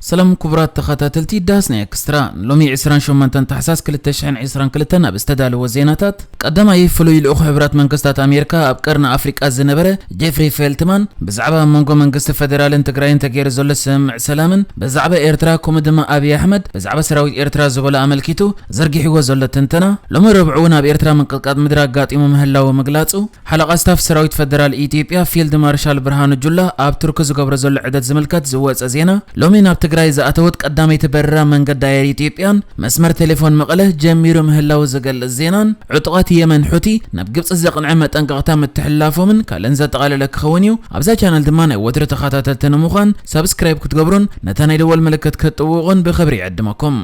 ሰላም ክቡራት ተኸታተልቲ ዳስ ናይ ኤክስትራ፣ ሎሚ ዕስራን ሸሞንተን ታሕሳስ ክልተ ሽሕን ዕስራን ክልተን ኣብ ዝተዳለወ ዜናታት፣ ቀዳማይ ፍሉይ ልኡኽ ሕቡራት መንግስታት ኣሜሪካ ኣብ ቀርኒ ኣፍሪቃ ዝነበረ ጄፍሪ ፌልትማን ብዛዕባ ኣብ መንጎ መንግስቲ ፌደራልን ትግራይን ተገይሩ ዘሎ ስምምዕ ሰላምን ብዛዕባ ኤርትራ ከምኡ ድማ ኣብይ ኣሕመድ ብዛዕባ ሰራዊት ኤርትራ ዝበሎ ኣመልኪቱ ዘርጊሕዎ ዘሎ ትንተና፣ ሎሚ ረቡዕ እውን ኣብ ኤርትራ ምንቅጥቃጥ ምድሪ ኣጋጢሙ ምህላዉ ምግላጹ፣ ሓለቓ ስታፍ ሰራዊት ፈደራል ኢትዮጵያ ፊልድ ማርሻል ብርሃኑ ጁላ ኣብ ቱርኪ ዝገብሮ ዘሎ ዑደት ዝምልከት ዝወጸ ዜና፣ ሎሚ ናብ ትግራይ ዝኣተወት ቀዳመይቲ በረራ መንገዲ ኣየር ኢትዮጵያን መስመር ቴሌፎን መቐለ ጀሚሩ ምህላዉ ዝገልጽ ዜናን፣ ዕጡቓት የመን ሑቲ ናብ ግብጺ ዘቕንዐ መጠንቀቕታ ምትሕልላፎምን ካልእን ዘጠቓለለ ክኸውን እዩ። ኣብዛ ቻነል ድማ ናይ ወትሪ ተኸታተልቲ ንምዃን ሳብስክራይብ ክትገብሩን ነታ ናይ ደወል ምልክት ክትጥውቑን ብኽብሪ ይዕድመኩም።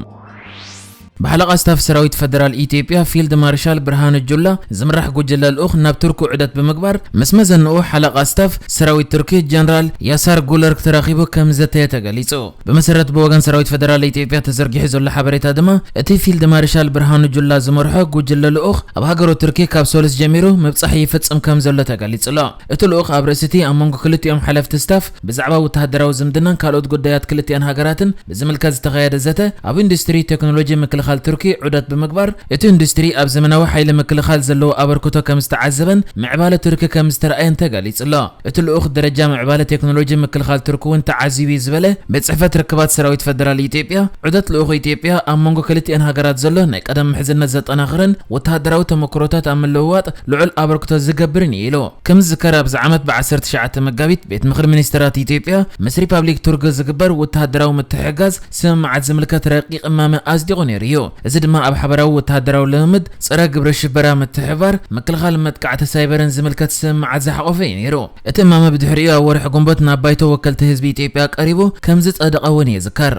ብሓለቓ ስታፍ ሰራዊት ፈደራል ኢትዮጵያ ፊልድ ማርሻል ብርሃኑ ጁላ ዝምራሕ ጉጅለ ልኡኽ ናብ ቱርኪ ዑደት ብምግባር ምስ መዘንኡ ሓለቓ ስታፍ ሰራዊት ቱርኪ ጀነራል ያሳር ጉለርክ ተራኺቡ ከም ዘተየ ተገሊጹ። ብመሰረት ብወገን ሰራዊት ፈደራል ኢትዮጵያ ተዘርጊሑ ዘሎ ሓበሬታ ድማ፣ እቲ ፊልድ ማርሻል ብርሃኑ ጁላ ዝመርሖ ጉጅለ ልኡኽ ኣብ ሃገሩ ቱርኪ ካብ ሶሉስ ጀሚሩ ምብጻሕ ይፍጽም ከም ዘሎ ተገሊጹ ኣሎ። እቲ ልኡኽ ኣብ ርእሲ እቲ ኣብ መንጎ ክልቲኦም ሓለፍቲ ስታፍ ብዛዕባ ወተሃደራዊ ዝምድናን ካልኦት ጉዳያት ክልቲኣን ሃገራትን ብዝምልከት ዝተኻየደ ዘተ፣ ኣብ ኢንዱስትሪ ቴክኖሎጂ ምክልኻል ቱርኪ ዑደት ብምግባር፣ እቲ ኢንዱስትሪ ኣብ ዘመናዊ ሓይሊ ምክልኻል ዘለዎ ኣበርክቶ ከም ዝተዓዘበን ምዕባለ ቱርኪ ከም ዝተረኣየን ተገሊጹ ኣሎ። እቲ ልኡኽ ደረጃ ምዕባለ ቴክኖሎጂ ምክልኻል ቱርኪ እውን ተዓዚቡ እዩ ዝበለ ቤት ጽሕፈት ርክባት ሰራዊት ፈደራል ኢትዮጵያ፣ ዑደት ልኡኽ ኢትዮጵያ ኣብ መንጎ ክልቲኣን ሃገራት ዘሎ ናይ ቀደም ምሕዝነት ዘጠናኽርን ወተሃደራዊ ተመክሮታት ኣብ ምልውዋጥ ልዑል ኣበርክቶ ዝገብርን እዩ ኢሉ። ከም ዝዝከር፣ ኣብዚ ዓመት ብ ዓሰርተ ትሽዓተ መጋቢት ቤት ምኽሪ ሚኒስተራት ኢትዮጵያ ምስ ሪፓብሊክ ቱርኪ ዝግበር ወተሃደራዊ ምትሕግጋዝ ስምምዓት ዝምልከት ረቂቕ እማመ ኣጽዲቑ ነይሩ እዩ። እዚ ድማ ኣብ ሓበራዊ ወተሃደራዊ ልምምድ፣ ጸረ ግብረ ሽበራ ምትሕብባር፣ ምክልኻል መጥቃዕቲ ሳይበርን ዝምልከት ስምምዓት ዝሓቖፈ እዩ ነይሩ። እቲ እማመ ብድሕሪኡ ኣብ ወርሒ ግንቦት ናብ ባይቶ ወከልቲ ህዝቢ ኢትዮጵያ ቀሪቡ ከም ዝጸደቐ እውን ይዝከር።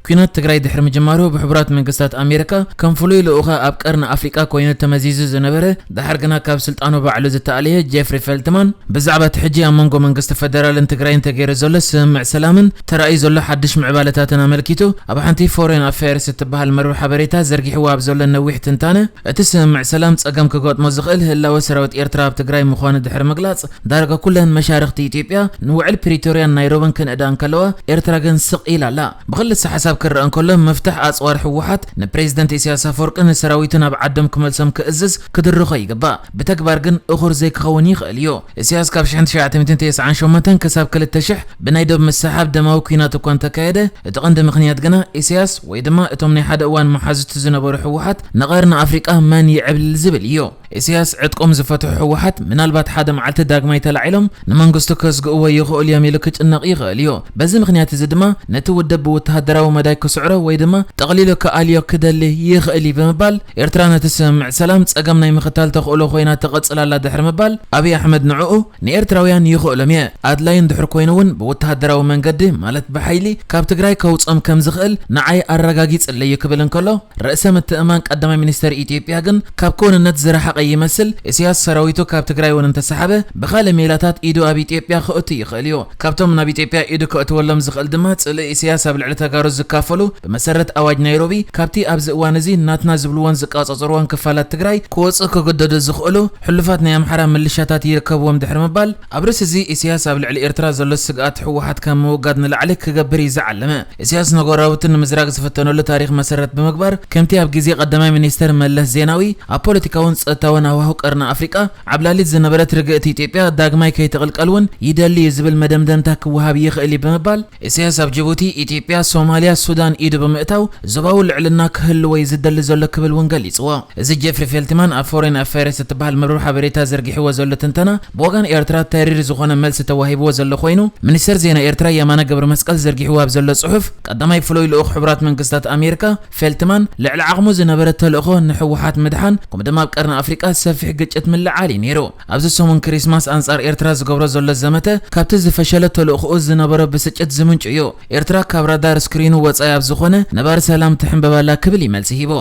ኲናት ትግራይ ድሕሪ ምጅማሩ ብሕቡራት መንግስታት ኣሜሪካ ከም ፍሉይ ልኡኻ ኣብ ቀርኒ ኣፍሪቃ ኮይኑ ተመዚዙ ዝነበረ፣ ደሓር ግና ካብ ስልጣኑ ባዕሉ ዝተኣለየ ጄፍሪ ፌልትማን ብዛዕባ እቲ ሕጂ ኣብ መንጎ መንግስቲ ፈደራልን ትግራይን ተገይሩ ዘሎ ስምምዕ ሰላምን ተራእዩ ዘሎ ሓድሽ ምዕባለታትን ኣመልኪቱ ኣብ ሓንቲ ፎሬን ኣፌርስ እትበሃል መርበብ ሓበሬታ ዘርጊሕዎ ኣብ ዘሎ ነዊሕ ትንታነ፣ እቲ ስምምዕ ሰላም ጸገም ክገጥሞ ዝኽእል ህላወ ሰራዊት ኤርትራ ኣብ ትግራይ ምዃኑ ድሕሪ ምግላጽ፣ ዳርጋ ኩለን መሻርኽቲ ኢትዮጵያ ንውዕል ፕሪቶርያን ናይሮብን ክንእዳ እንከለዋ፣ ኤርትራ ግን ስቕ ኢላ ኣላ። ብኽልተ ሓሳብ ክረአ እንከሎ፣ ምፍታሕ ኣጽዋር ህወሓት ንፕሬዝደንት ኢሳያስ ኣፈወርቂ ንሰራዊቱ ናብ ዓዶም ክመልሶም ክእዝዝ ክድርኾ ይግባእ። ብተግባር ግን እኹል ዘይክኸውን ይኽእል እዩ። ኢሳያስ ካብ ሽሕን ትሽዓተ ሚእትን ተስዓን ሸሞንተን ክሳብ ክልተ ሽሕ ብናይ ዶብ ምስሓብ ደማዊ ኲናት እኳ እንተካየደ፣ እቲ ቀንዲ ምኽንያት ግና ኢሳያስ ወይ ድማ እቶም ናይ ሓደ እዋን መሓዙቱ ዝነበሩ ህወሓት ንቐርኒ ኣፍሪቃ መን ይዕብልል ዝብል እዩ። ኢሳያስ ዕጥቆም ዝፈትሑ ህወሓት ምናልባት ሓደ መዓልቲ ዳግማይ ተላዒሎም ንመንግስቱ ከስግእዎ ይኽእሉ እዮም ኢሉ ክጭነቕ ይኽእል እዩ። በዚ ምኽንያት እዚ ድማ ነቲ ውድብ ብወተሃደራዊ መዳይ ክስዕሮ ወይ ድማ ጠቕሊሉ ክኣልዮ ክደሊ ይኽእል እዩ ብምባል፣ ኤርትራ ነቲ ስምምዕ ሰላም ጸገም ናይ ምኽታል ተኽእሎ ኮይና ትቕጽል ኣላ ድሕሪ ምባል፣ ኣብይ ኣሕመድ ንዕኡ ንኤርትራውያን ይኽእሎም እየ፣ ኣድላይ እንድሕር ኮይኑ እውን ብወተሃደራዊ መንገዲ ማለት ብሓይሊ ካብ ትግራይ ከውጾም ከም ዝኽእል ንዓይ ኣረጋጊጽለይ እዩ ክብል እንከሎ፣ ርእሰ ምትእምማን ቀዳማይ ሚኒስተር ኢትዮጵያ ግን ካብ ክውንነት ዝረሓቐ ይመስል። ኢሳያስ ሰራዊቱ ካብ ትግራይ እውን እንተሰሓበ፣ ብኻልእ ሜላታት ኢዱ ኣብ ኢትዮጵያ ክእቱ ይኽእል እዩ። ካብቶም ናብ ኢትዮጵያ ኢዱ ከእትወሎም ዝኽእል ድማ፣ ጽልኢ ኢሳያስ ኣብ ልዕሊ ተጋሩ ዝካፈሉ፣ ብመሰረት ኣዋጅ ናይሮቢ፣ ካብቲ ኣብዚ እዋን እዚ ናትና ዝብልዎን ዝቃጻጸርዎን ክፋላት ትግራይ ክወጽኡ ክግደዱ ዝኽእሉ ሕሉፋት ናይ ኣምሓራ ምልሻታት ይርከብዎም ድሕሪ ምባል፣ ኣብ ርእሲ እዚ ኢሳያስ ኣብ ልዕሊ ኤርትራ ዘሎ ስግኣት ህወሓት ካብ ምውጋድ ንላዕሊ ክገብር እዩ ዝዓለመ። ኢሳያስ ንጎረባብቱ ንምዝራግ ዝፈተነሉ ታሪኽ መሰረት ብምግባር፣ ከምቲ ኣብ ግዜ ቀዳማይ ሚኒስተር መለስ ዜናዊ ኣብ ፖለቲካውን ጸጥታውን ሃዋህው ቀርኒ ኣፍሪቃ ዓብላሊት ዝነበረት ርግእቲ ኢትዮጵያ ዳግማይ ከይትቕልቀል እውን ይደሊ እዩ ዝብል መደምደምታ ክወሃብ ይኽእል እዩ ብምባል፣ ኢሳያስ ኣብ ጅቡቲ፣ ኢትዮጵያ፣ ሶማልያ፣ ሱዳን ኢዱ ብምእታው ዞባዊ ልዕልና ክህልዎ እዩ ዝደሊ ዘሎ ክብል እውን ገሊጽዎ። እዚ ጄፍሪ ፌልትማን ኣብ ፎሬን ኣፌርስ እትበሃል መርበብ ሓበሬታ ዘርጊሕዎ ዘሎ ትንተና፣ ብወገን ኤርትራ ተሪር ዝኾነ መልሲ ተዋሂብዎ ዘሎ ኮይኑ፣ ሚኒስተር ዜና ኤርትራ የማነ ገብረመስቀል ዘርጊሕዎ ኣብ ዘሎ ጽሑፍ፣ ቀዳማይ ፍሉይ ልኡኽ ሕቡራት መንግስታት ኣሜሪካ ፌልትማን፣ ልዕሊ ዓቕሙ ዝነበረ ተልእኾ ንህወሓት ምድሓን፣ ከምኡ ድማ ኣብ ቀርኒ ኣፍሪቃ ሰፊሕ ግጭት ምልዓል እዩ ነይሩ። ኣብዚ ሰሙን ክሪስማስ ኣንጻር ኤርትራ ዝገብሮ ዘሎ ዘመተ፣ ካብቲ ዝፈሸለ ተልእኾኡ ዝነበሮ ብስጭት ዝምንጩ እዩ። ኤርትራ ካብ ራዳር ስክሪኑ ወጻኢ ኣብ ዝኾነ ነባሪ ሰላም ትሕንበብ ኣላ ክብል እዩ መልሲ ሂቡ።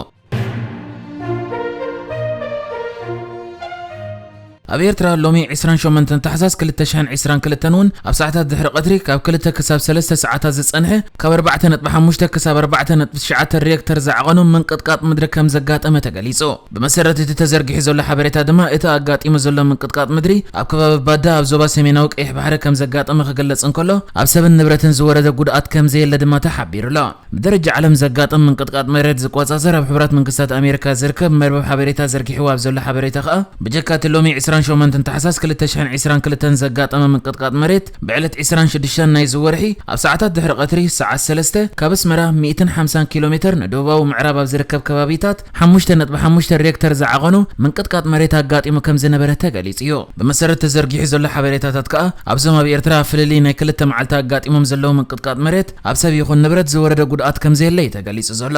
ኣብ ኤርትራ ሎሚ ዕስራን ሸሞንተን ታሕሳስ ክልተ ሽሕን ዕስራን ክልተን እውን ኣብ ሰዓታት ድሕሪ ቀትሪ ካብ ክልተ ክሳብ ሰለስተ ሰዓታት ዝጸንሐ ካብ ኣርባዕተ ነጥቢ ሓሙሽተ ክሳብ ኣርባዕተ ነጥቢ ትሽዓተ ሪክተር ዝዓቐኑ ምንቅጥቃጥ ምድሪ ከም ዘጋጠመ ተገሊጹ። ብመሰረት እቲ ተዘርጊሑ ዘሎ ሓበሬታ ድማ እቲ ኣጋጢሙ ዘሎ ምንቅጥቃጥ ምድሪ ኣብ ከባቢ ባዳ ኣብ ዞባ ሰሜናዊ ቀይሕ ባሕሪ ከም ዘጋጠመ ክግለጽ እንከሎ ኣብ ሰብን ንብረትን ዝወረደ ጉድኣት ከም ዘየለ ድማ ተሓቢሩ ኣሎ። ብደረጃ ዓለም ዘጋጥም ምንቅጥቃጥ መሬት ዝቆጻጸር ኣብ ሕቡራት መንግስታት ኣሜሪካ ዝርከብ መርበብ ሓበሬታ ዘርጊሕዎ ኣብ ዘሎ ሓበሬታ ከኣ ብጀካ እቲ ሎሚ ዕስራን ሸሞንተን ታሕሳስ ክልተ ሽሕን ዕስራን ክልተን ዘጋጠመ ምንቅጥቃጥ መሬት ብዕለት ዕስራን ሽዱሽተን ናይዚ ወርሒ ኣብ ሰዓታት ድሕሪ ቀትሪ ሰዓት ሰለስተ ካብ ኣስመራ ሚእትን ሓምሳን ኪሎ ሜትር ንደቡባዊ ምዕራብ ኣብ ዝርከብ ከባቢታት ሓሙሽተ ነጥቢ ሓሙሽተ ሬክተር ዝዓቐኑ ምንቅጥቃጥ መሬት ኣጋጢሙ ከም ዝነበረ ተገሊጹ እዩ። ብመሰረት ተዘርጊሑ ዘሎ ሓበሬታታት ከኣ ኣብዞም ኣብ ኤርትራ ፍልልይ ናይ ክልተ መዓልቲ ኣጋጢሞም ዘለዉ ምንቅጥቃጥ መሬት ኣብ ሰብ ይኹን ንብረት ዝወረደ ጉድኣት ከም ዘየለ እዩ ተገሊጹ ዘሎ።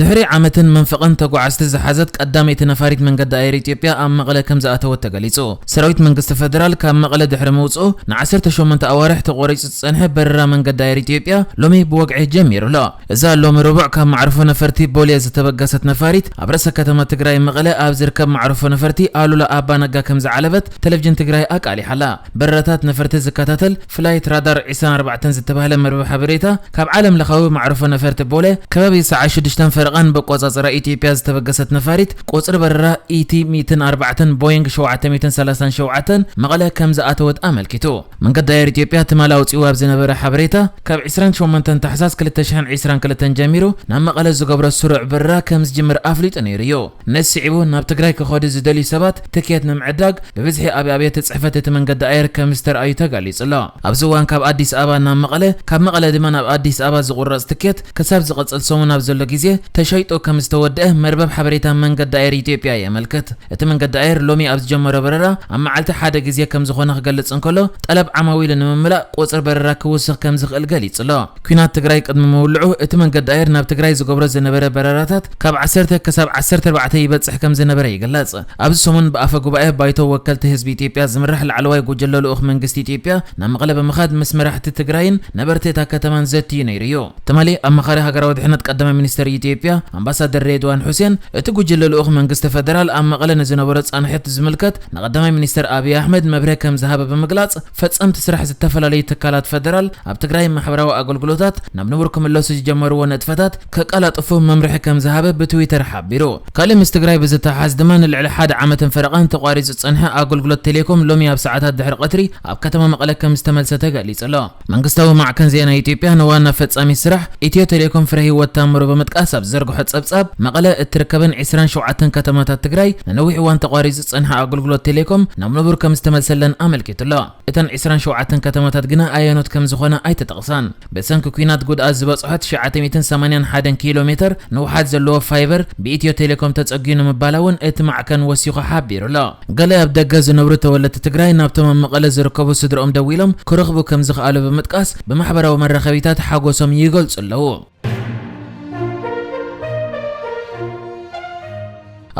ድሕሪ ዓመትን መንፈቕን ተጓዓዝቲ ዝሓዘት ቀዳመይቲ ነፋሪት መንገዲ ኣየር ኢትዮጵያ ኣብ መቐለ ከም ዝኣተወት ተገሊጹ። ሰራዊት መንግስቲ ፈደራል ካብ መቐለ ድሕሪ ምውጽኡ ንዓሰርተ ሸሞንተ ኣዋርሕ ተቖሪጹ ዝጸንሐ በረራ መንገዲ ኣየር ኢትዮጵያ ሎሚ ብወግዒ ጀሚሩ ኣሎ። እዛ ሎሚ ረቡዕ ካብ መዕርፎ ነፈርቲ ቦሌ ዝተበገሰት ነፋሪት ኣብ ርእሰ ከተማ ትግራይ መቐለ ኣብ ዝርከብ መዕርፎ ነፈርቲ ኣሉላ ኣባ ነጋ ከም ዝዓለበት ቴሌቪዥን ትግራይ ኣቃሊሓ ኣላ። በረራታት ነፈርቲ ዝከታተል ፍላይት ራዳር ዕስራን ኣርባዕተን ዝተባህለ መርበብ ሓበሬታ ካብ ዓለም ለኻዊ መዕርፎ ነፈርቲ ቦሌ ከባቢ ሰዓት ሽዱሽተን ፈረቓን በቆጻጽራ ኢትዮጵያ ዝተበገሰት ነፋሪት ቁጽሪ በረራ ኢቲ ሚእትን ኣርባዕተን ቦይንግ ሸውዓተ ሚእትን ሰላሳን ሸውዓተን መቐለ ከም ዝኣተወት ኣመልኪቱ። መንገዲ ኣየር ኢትዮጵያ ትማሊ ኣውጺኡ ኣብ ዝነበረ ሓበሬታ ካብ ዕስራን ሸሞንተን ታሕሳስ ክልተ ሽሕን ዕስራን ክልተን ጀሚሩ ናብ መቐለ ዝገብሮ ስሩዕ በረራ ከም ዝጅምር ኣፍሊጡ ነይሩ እዩ። ነዚ ስዒቡ ናብ ትግራይ ክኸዱ ዝደልዩ ሰባት ትኬት ንምዕዳግ ብብዝሒ ኣብ ኣብያተ ጽሕፈት እቲ መንገዲ ኣየር ከም ዝተርኣዩ ተገሊጹ ኣሎ። ኣብዚ እዋን ካብ ኣዲስ ኣበባ ናብ መቐለ፣ ካብ መቐለ ድማ ናብ ኣዲስ ኣበባ ዝቑረጽ ትኬት ክሳብ ዝቕጽል ሰሙን ኣብ ዘሎ ግዜ ተሸይጡ ከም ዝተወደአ መርበብ ሓበሬታ መንገዲ ኣየር ኢትዮጵያ የመልክት። እቲ መንገዲ ኣየር ሎሚ ኣብ ዝጀመሮ በረራ ኣብ መዓልቲ ሓደ ግዜ ከም ዝኾነ ክገልጽ እንከሎ፣ ጠለብ ዓማዊሉ ንምምላእ ቁጽሪ በረራ ክውስኽ ከም ዝኽእል ገሊጹ ኣሎ። ኲናት ትግራይ ቅድሚ ምውልዑ እቲ መንገዲ ኣየር ናብ ትግራይ ዝገብሮ ዝነበረ በረራታት ካብ ዓሰርተ ክሳብ ዓሰርተ ኣርባዕተ ይበጽሕ ከም ዝነበረ ይግለጽ። ኣብዚ ሰሙን ብኣፈ ጉባኤ ባይቶ ወከልቲ ህዝቢ ኢትዮጵያ ዝምራሕ ላዕለዋይ ጉጅለ ልኡኽ መንግስቲ ኢትዮጵያ ናብ መቐለ ብምኻድ ምስ መራሕቲ ትግራይን ነበርቲ እታ ከተማን ዘትዩ ነይሩ እዩ። ትማሊ ኣማኻሪ ሃገራዊ ድሕነት ቀዳማይ ሚኒስተር ኢትዮጵያ ኣምባሳደር ሬድዋን ሑሴን እቲ ጉጅለ ልኡኽ መንግስቲ ፈደራል ኣብ መቐለ ንዝነበሮ ጻንሒት ዝምልከት ንቀዳማይ ሚኒስተር ኣብይ ኣሕመድ መብርሂ ከም ዝሃበ ብምግላጽ ፈጸምቲ ስራሕ ዝተፈላለዩ ትካላት ፈደራል ኣብ ትግራይ ማሕበራዊ ኣገልግሎታት ናብ ንቡር ክምለሱ ዝጀመርዎ ንጥፈታት ከቀላጥፉ መምርሒ ከም ዝሃበ ብትዊተር ሓቢሩ። ካልእ ምስ ትግራይ ብዝተሓሓዝ ድማ ንልዕሊ ሓደ ዓመትን ፈረቓን ተቋሪጹ ዝጸንሐ ኣገልግሎት ቴሌኮም ሎሚ ኣብ ሰዓታት ድሕሪ ቀትሪ ኣብ ከተማ መቐለ ከም ዝተመልሰ ተገሊጹ ኣሎ። መንግስታዊ ማዕከን ዜና ኢትዮጵያ ንዋና ፈጻሚ ስራሕ ኢትዮ ቴሌኮም ፍረ ህይወት ታምሩ ብምጥቃስ ኣብ ዝዘርግሖ ጸብጻብ መቐለ እትርከበን ዕስራን ሸውዓተን ከተማታት ትግራይ ንነዊሕ እዋን ተቋሪጹ ዝጸንሐ ኣገልግሎት ቴሌኮም ናብ ንቡር ከም ዝተመልሰለን ኣመልኪቱ ኣሎ። እተን ዕስራን ሸውዓተን ከተማታት ግና ኣየኖት ከም ዝኾና ኣይተጠቕሳን። ብሰንኪ ኲናት ጉድኣት ዝበጽሖ ትሽዓተ ሚእትን ሰማንያን ሓደን ኪሎ ሜትር ንውሓት ዘለዎ ፋይበር ብኢትዮ ቴሌኮም ተጸግዩ ንምባላ እውን እቲ ማዕከን ወሲኹ ሓቢሩ ኣሎ። ገለ ኣብ ደገ ዝነብሩ ተወለድቲ ትግራይ ናብቶም ኣብ መቐለ ዝርከቡ ስድርኦም ደዊሎም ክረኽቡ ከም ዝኸኣሉ ብምጥቃስ ብማሕበራዊ መራኸቢታት ሓጎሶም ይገልጹ ኣለዉ።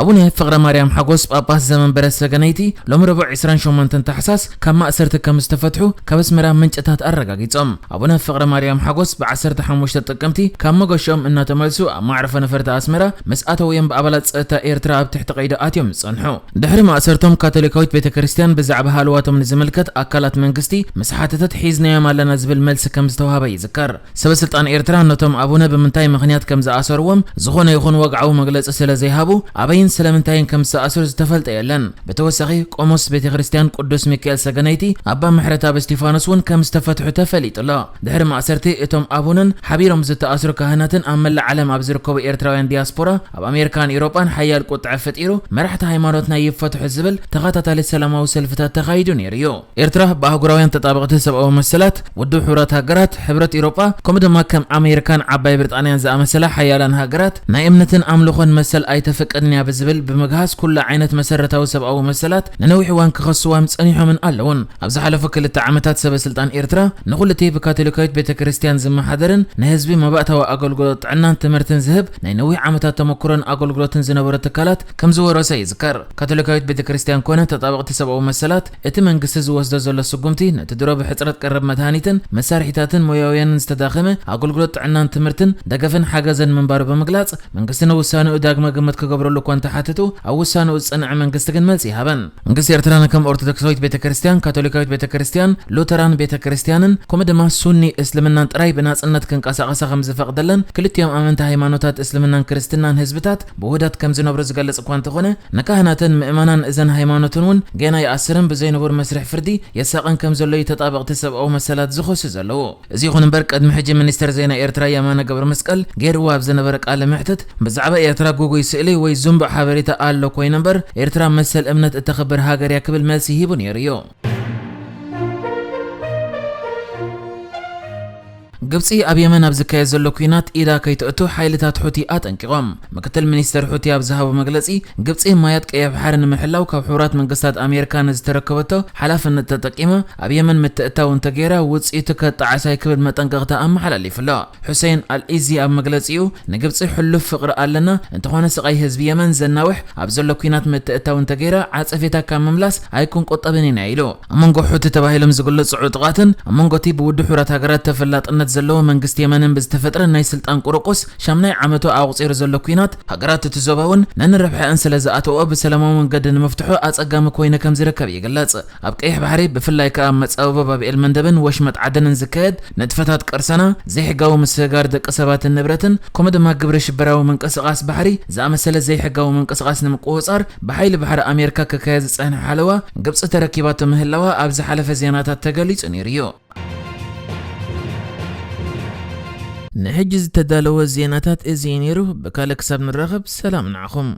ኣቡነ ፍቕረ ማርያም ሓጎስ ጳጳስ ዘመንበረ ሰገነይቲ ሎም ረቡዕ ዕስራን ሸሞንተን ታሕሳስ ካብ ማእሰርቲ ከም ዝተፈትሑ ካብ ኣስመራ ምንጭታት ኣረጋጊጾም። ኣቡነ ፍቕረ ማርያም ሓጎስ ብዓሰርተ ሓሙሽተ ጥቅምቲ ካብ መገሽኦም እናተመልሱ ኣብ ማዕረፎ ነፈርቲ ኣስመራ ምስ ኣተውዮም ብኣባላት ጸጥታ ኤርትራ ኣብ ትሕቲ ቀይዲ ኣትዮም ዝጸንሑ። ድሕሪ ማእሰርቶም ካቶሊካዊት ቤተ ክርስቲያን ብዛዕባ ሃለዋቶም ንዝምልከት ኣካላት መንግስቲ ምስ ሓተተት ሒዝናዮም ኣለና ዝብል መልሲ ከም ዝተዋህበ ይዝከር። ሰበ ስልጣን ኤርትራ ነቶም ኣቡነ ብምንታይ ምኽንያት ከም ዝኣሰርዎም ዝኾነ ይኹን ወግዓዊ መግለጺ ስለ ዘይሃቡ ኣበይን ስለምንታይን ከም ዝተኣስሩ ዝተፈልጠ የለን። ብተወሳኺ ቆሞስ ቤተ ክርስቲያን ቅዱስ ሚካኤል ሰገነይቲ ኣባ ምሕረተኣብ እስቲፋኖስ እውን ከም ዝተፈትሑ ተፈሊጡ ኣሎ። ድሕሪ ማእሰርቲ እቶም ኣቡነን ሓቢሮም ዝተኣስሩ ካህናትን ኣብ መላእ ዓለም ኣብ ዝርከቡ ኤርትራውያን ዲያስፖራ ኣብ ኣሜሪካን ኤውሮጳን ሓያል ቁጥዐ ፈጢሩ መራሕቲ ሃይማኖትና ይፈትሑ ዝብል ተኸታታሊ ሰላማዊ ሰልፍታት ተኻይዱ ነይሩ እዩ። ኤርትራ ብኣህጉራውያን ተጣበቕቲ ሰብኣዊ መሰላት፣ ውድብ ሕቡራት ሃገራት፣ ሕብረት ኤውሮጳ፣ ከምኡ ድማ ከም ኣሜሪካን ዓባይ ብሪጣንያን ዝኣመሰላ ሓያላን ሃገራት ናይ እምነትን ኣምልኾን መሰል ኣይተፈቅድን እያ ዝብል ብምግሃስ ኩሉ ዓይነት መሰረታዊ ሰብኣዊ መሰላት ንነዊሕ እዋን ክኸስዋም ጸኒሖምን ኣለውን። ኣብ ዝሓለፉ ክልተ ዓመታት ሰበ ስልጣን ኤርትራ ንኹልቲ ብካቶሊካዊት ቤተ ክርስቲያን ዝመሓደርን ንህዝቢ መባእታዊ ኣገልግሎት ጥዕናን ትምህርትን ዝህብ ናይ ነዊሕ ዓመታት ተመክሮን ኣገልግሎትን ዝነበሩ ትካላት ከም ዝወረሰ ይዝከር። ካቶሊካዊት ቤተ ክርስቲያን ኮነ ተጣበቕቲ ሰብኣዊ መሰላት እቲ መንግስቲ ዝወስዶ ዘሎ ስጉምቲ ነቲ ድሮ ብሕጽረት ቀረብ መድሃኒትን መሳርሒታትን ሞያውያንን ዝተዳኸመ ኣገልግሎት ጥዕናን ትምህርትን ደገፍን ሓገዘን ምንባሩ ብምግላጽ መንግስቲ ንውሳኔኡ ዳግመ ግምት ክገብረሉ እኳ እንተሓትቱ ኣብ ውሳኔኡ ዝጸንዐ መንግስቲ ግን መልሲ ይሃበን። መንግስቲ ኤርትራ ንከም ኦርቶዶክሳዊት ቤተ ክርስቲያን፣ ካቶሊካዊት ቤተ ክርስቲያን፣ ሉተራን ቤተ ክርስቲያንን ከምኡ ድማ ሱኒ እስልምናን ጥራይ ብናጽነት ክንቀሳቐሳ ከም ዝፈቕደለን ክልቲኦም ኣመንቲ ሃይማኖታት እስልምናን ክርስትናን ህዝብታት ብውህደት ከም ዝነብሩ ዝገልጽ እኳ እንተኾነ ንካህናትን ምእመናን እዘን ሃይማኖትን እውን ገና ይኣስርን ብዘይንቡር መስርሕ ፍርዲ የሳቕን ከም ዘሎ እዩ ተጣበቕቲ ሰብኣዊ መሰላት ዝኸሱ ዘለዉ። እዚ ይኹን እምበር ቅድሚ ሕጂ ሚኒስተር ዜና ኤርትራ የማነ ገብረ መስቀል ገይርዎ ኣብ ዝነበረ ቃለ መሕትት ብዛዕባ ኤርትራ ጉጉይ ስእሊ ወይ ዝንቡዕ ሓበሬታ ኣሎ ኮይኑ እምበር ኤርትራ መሰል እምነት እተኽብር ሃገር እያ ክብል መልሲ ሂቡ ነይሩ እዩ። ግብጺ ኣብ የመን ኣብ ዝካየድ ዘሎ ኲናት ኢዳ ከይተእቱ ሓይልታት ሑቲ ኣጠንቂቖም። ምክትል ሚኒስተር ሑቲ ኣብ ዝሃቦ መግለጺ ግብጺ ማያት ቀይሕ ባሕሪ ንምሕላው ካብ ሕቡራት መንግስታት ኣሜሪካ ንዝተረከበቶ ሓላፍነት ተጠቂማ ኣብ የመን ምትእታው እንተገይራ ውጽኢቱ ከጣዕሳ እዩ ክብል መጠንቀቕታ ኣመሓላሊፉ ኣሎ። ሑሴን ኣልኢዚ ኣብ መግለጺኡ ንግብጺ ሕሉፍ ፍቕሪ ኣለና፣ እንተኾነ ስቓይ ህዝቢ የመን ዘናውሕ ኣብ ዘሎ ኲናት ምትእታው እንተገይራ ዓጸፌታ ካብ ምምላስ ኣይክንቁጠብን ኢና ኢሉ። ኣብ መንጎ ሑቲ ተባሂሎም ዝግለጹ ዕጡቓትን ኣብ መንጎ እቲ ብውድብ ሕቡራት ሃገራት ተፈላጥነት ዘለዎ መንግስቲ የመንን ብዝተፈጥረ ናይ ስልጣን ቁርቁስ ሻምናይ ዓመቱ ኣቑጺሩ ዘሎ ኲናት ሃገራት እቲ ዞባ እውን ነንረብሐኣን ስለ ዝኣተወኦ ብሰላማዊ መንገዲ ንምፍትሑ ኣጸጋሚ ኮይኑ ከም ዝርከብ ይግለጽ። ኣብ ቀይሕ ባሕሪ ብፍላይ ከኣ ኣብ መጻብቦ ባብኤል መንደብን ወሽመጥ ዓደንን ዝካየድ ንጥፈታት ቅርሰና፣ ዘይሕጋዊ ምስግጋር ደቂ ሰባትን ንብረትን ከምኡ ድማ ግብረ ሽበራዊ ምንቅስቓስ ባሕሪ ዝኣመሰለ ዘይሕጋዊ ምንቅስቓስ ንምቁጽጻር ብሓይሊ ባሕሪ ኣሜሪካ ክካየድ ዝጸንሐ ሓለዋ ግብጺ ተረኪባቶ ምህላዋ ኣብ ዝሓለፈ ዜናታት ተገሊጹ ነይሩ እዩ። ንሕጂ ዝተዳለወ ዜናታት እዚ እዩ ነይሩ። ብካልእ ክሳብ ንራኸብ ሰላም ንዓኹም።